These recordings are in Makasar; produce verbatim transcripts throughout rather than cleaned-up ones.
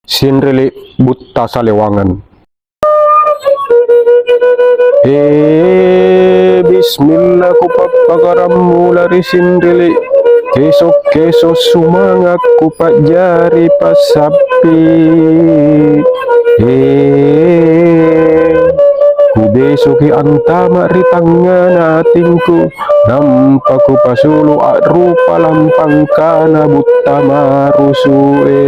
Sinrili' butta salewangang. Eh, bismillah, kupappakarammula ri sinrili'. Keso'-keso' sumanga' kupa'jari passappi. Eh, kubesoki antama' ri tangngana atingku. Nampa kupasulu' a'rupa lampangkana butta marusu'e.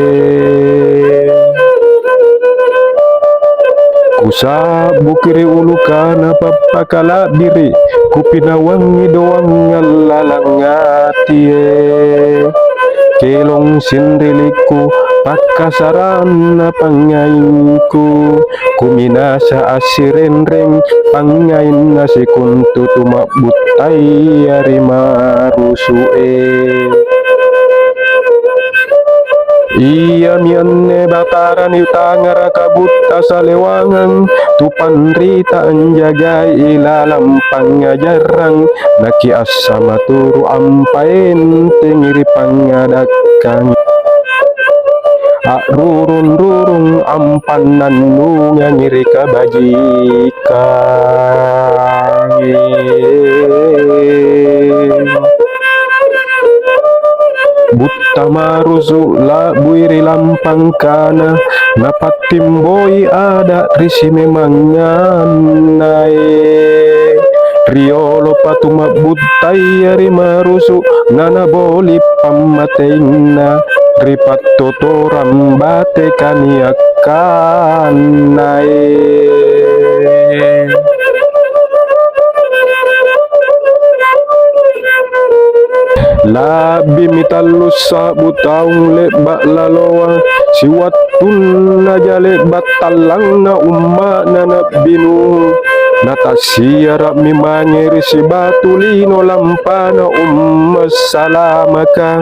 Kusa'buki ri ulukana pappakala'biri', kupinawangi doangang lalang atie. Kelong sinrilikku pakkasaranna pangngaingku, kuminasa assirenreng pangngainna sikontu tuma'buttaya ri marusu'e. Iami anne Batara nitangaraka butta salewangang, tu panrita anjagai ilalang pangngajarang, nakiassamaturu' ampaentengi ri pangngadakkang. A'rurung-rurung ampannannungangi ri kabajikangnge. Butta marusu' la'bui ri lampangkana, napattimboi ada' ri simemangannae. Riolopa tuma'buttaya ri marusu', nanaboli' pammateinna ri pattotorang bate kaniakkannae. La'bimi tallu sa'bu taung le'ba' laloa, siwattunnaja le'ba' tallangna umma'na Na'bi Nuh. Natassiara'mi mange ri sibatu lino lampana Umma' Salamaka,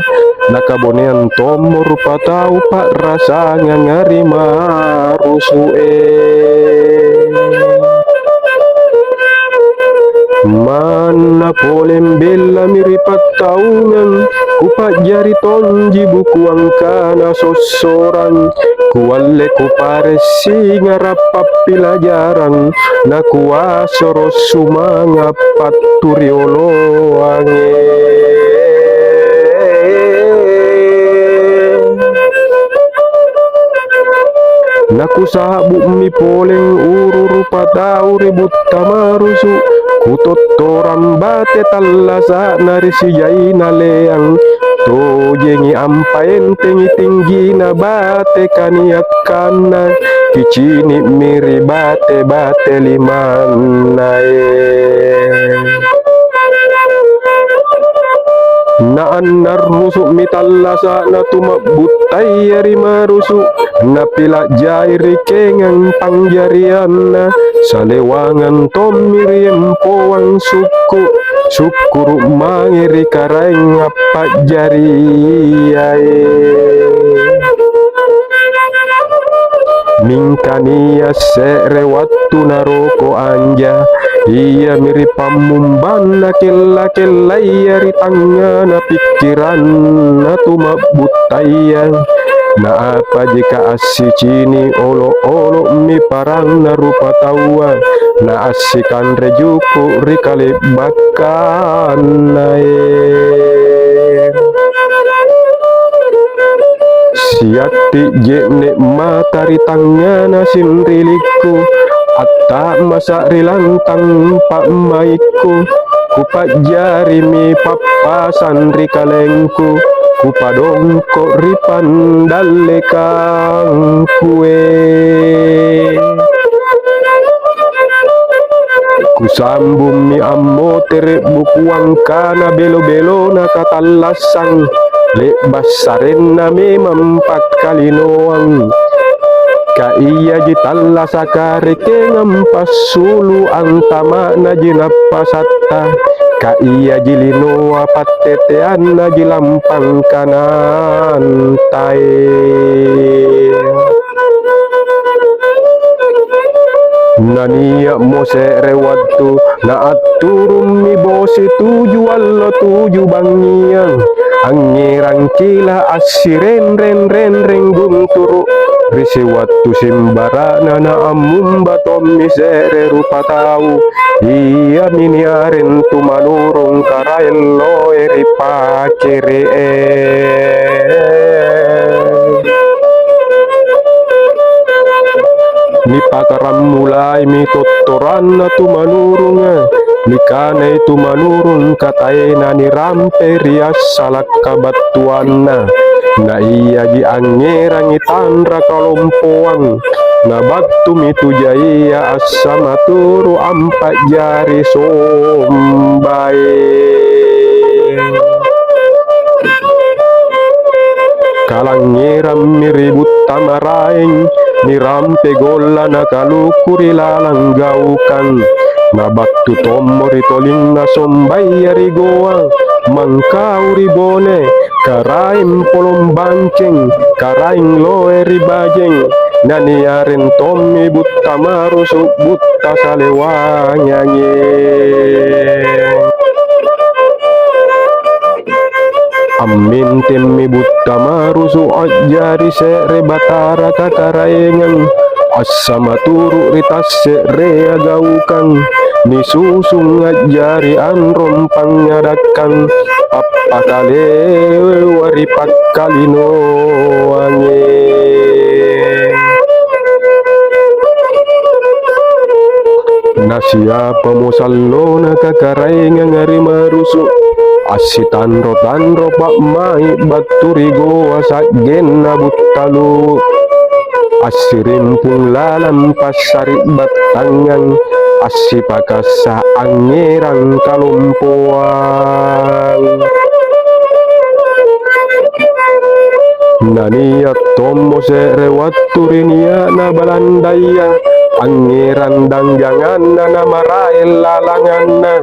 nakaboneang tommo rupatau pa'rasanganga ri marusu'e. Manna pole mbellami ri pattaungang, kupa'jari tonji buku angkana sossorang, kualle kupare' singara' pappilajarang, nakuasoro' sumanga' patturioloange. Nakusa'bu'mi poleng uru rupatau ri butta marusu', kutottorang bate tallasa'na ri sijaina leang, tojengi ampaentengi tinggina bate kaniakkanna, kicini'mi ri bate-bate limannae. Naannarrusu'mi tallasa'na tuma'buttaya ri marusu', napila' jai ri kengang panjarianna, salewangang tommi ri empoang sukku', sukkuru' mange ri Karaeng Appa'jariae. Mingka nia' se're wattu naroko anja, iami ri pammumbanna kella-kellaya ri tangngana pikkiranna tuma'buttaya. Naapaji ka assicini' olo'-olo'mi paranna rupataua, naassi kanre juku' ri kale'bakkannae. Siatti je'ne' mata ri tangngana sinrilikku, atta'masa' ri lantang pa'maikku, kupa'jarimi pappasang ri kalengku, kupadongko' ri pandallekangkue. Kusambummi ammotere' buku angkana belo-belona katallassang, le'ba' sarenna memang pakkalinoang. Ka iaji tallasaka rekengang passulu' antama'naji nappasatta, ka iaji linoa patteteannaji lampang kanantae. Nania'mo se're wattu naatturummi bosi tuju allo tuju bangngiang, angngerang kila assirenreng-renreng gunturu' ri Siwattu simbara'na naammumba tommi se're rupa tau, iami niareng tumanurung karaeng loe ri pakere'e. Nipakarammulaimi tottoranna tumanurunga, nikanai tumanurung kataena nirampe ri assala' kabattuanna. Na iaji angngerangi tanra kalompoang, nabattumi tu jaia assamaturu' ampa'jari sombae. Kalangngerammi ri butta maraeng, nirampe golla nakaluku ri lalang gaukang. Nabattu tommo ri tolinna sombaya ri goa, mangkau ri bone, karaeng polong bangkeng, karaeng loe ri bajeng, naniareng tommi butta marusu', butta salewangange. Ammentemmi butta marusu' a'jari se're batara kakaraengang, assamaturu' ri tasse'rea gaukang, nisusung a'jari anrong pangngadakkang, appakalewa ri pakkalinoange. Nasiapamo sallona kakaraenganga ri marusu', assitanro-tanro pa'mai' battu ri goa sa'genna buttalu', assirimpung lalang passari'battangang, assipakassa' angngerang kalompoang. Nania' tommo se're wattu ri nia'na Balandaya, angngerang dangganganna namaraeng lalanganna,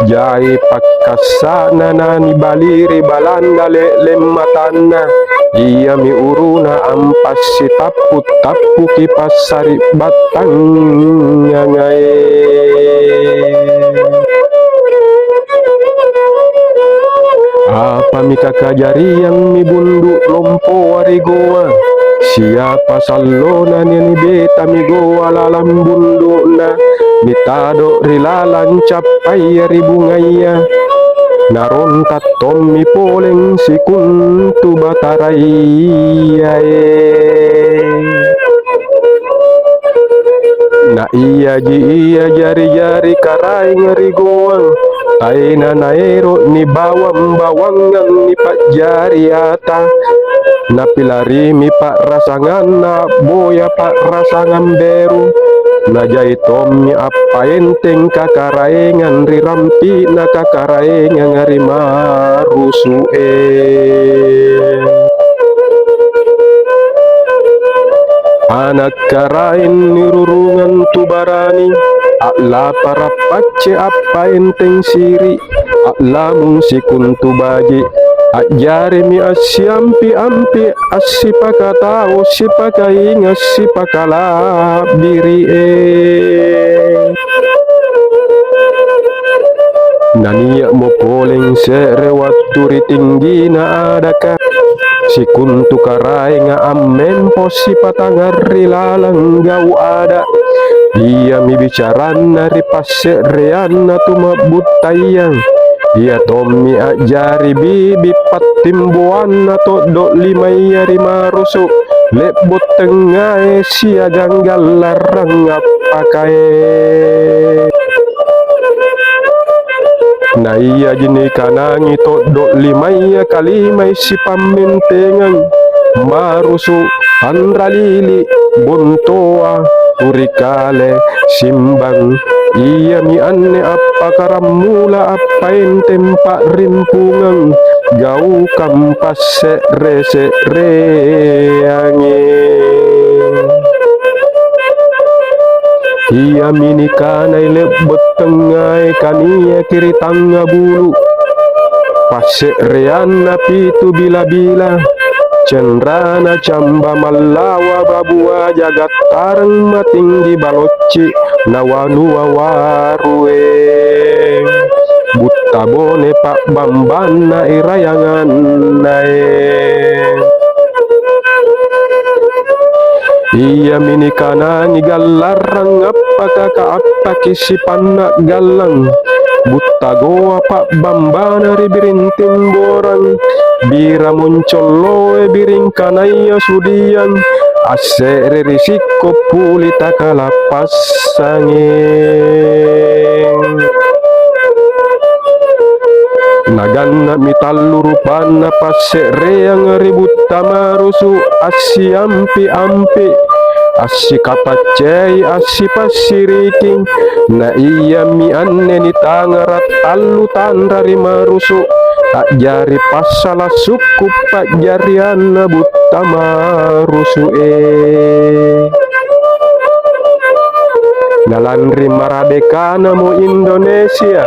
jai pakkassa'na nanibaliri Balanda le'leng matanna, iami uruna ampassitappu'-tappuki passari'battangangae. Apami kakajariammi bundu' lompoa ri goa? Siapa sallona nanibetami goa lalang bundu'na, nitado' ri lalang cappaya ri bungaya? Narontak tommi poleng sikuntu batarayae. Na iaji ia jari-jari karaenga ri goang, taena naero' nibawang-bawangang nipa'jari ata. Napilarimi pa'rasanganna a'boya pa'rasangang beru, najai tommi appaenteng kakaraengang ri rampi'na kakaraenganga ri marusu'e. Ana' Karaeng nirurungang tu barani, a'lapara' pacce appaenteng siri', a'lamung sikuntu baji', a'jarimi assiampi-ampi, assipakatau sipakainga' sipakala'biri'e. Nania'mo poleng se're wattu ri tinggina adaka, sikuntu karaenga ammempo sipatangnga ri lalang gau' ada'. Iami bicaranna ri passe'reanna tuma'buttaya. Ia tommi a'jari bibi' pattimboanna to'do' limaya ri marusu', le'bo' tengngae siagang gallarrang appakae. Na iaji nikanangi to'do' limaya kalimai sipammentengang, marusu', tanralili', bontoa, turikale, simbang, iami anne appakarammula appaenteng pa'rimpungang gaukang passe're-se'reange. Iami nikanai le'bo' tengngae kaniaki ri tangnga bulu', passe'reanna pitu bila-bila, cenrana camba mallawa babua jagattarang matinggi balocci' nawanua warue, butta bone pa'bambanna irayangannae. Iami nikanangi gallarrang appaka kaappaki sipanna gallang, butta goa pa'bambana ri biring timborang, bira moncolloe biring kanaya sudiang, asse're ri sikko puli takalappassangeng. Naganna'mi tallu rupanna passe'reanga ri butta marusu', assiampi-ampi, assikataccei, assipassiriking. Na iami anne nitangara' tallu tanra ri marusu', a'jari passala' sukku' pa'jarianna butta marusu'e. Na lanri maradekanamo Indonesia,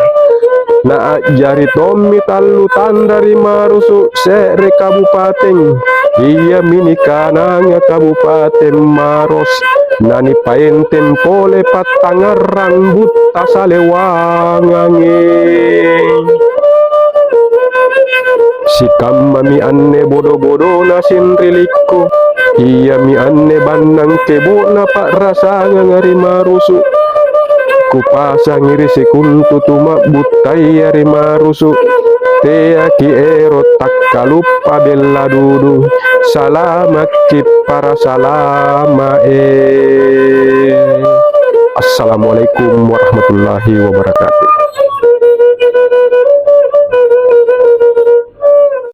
na a'jari tommi tallu tanra ri marusu' se're kabupateng, iami nikananga Kabupateng Maros, nanipaenteng pole pattangngarrang butta salewangange. Sikammami anne bodo-bodona sinrilikku, iami anne bannang kebo'na pa'rasanganga ri marusu'. Kupasangi ri sikontu tuma'buttaya ri marusu', teaki ero' takkaluppa bella dudu, salamakki para salama'e. Assalamualaikum warahmatullahi wabarakatuh.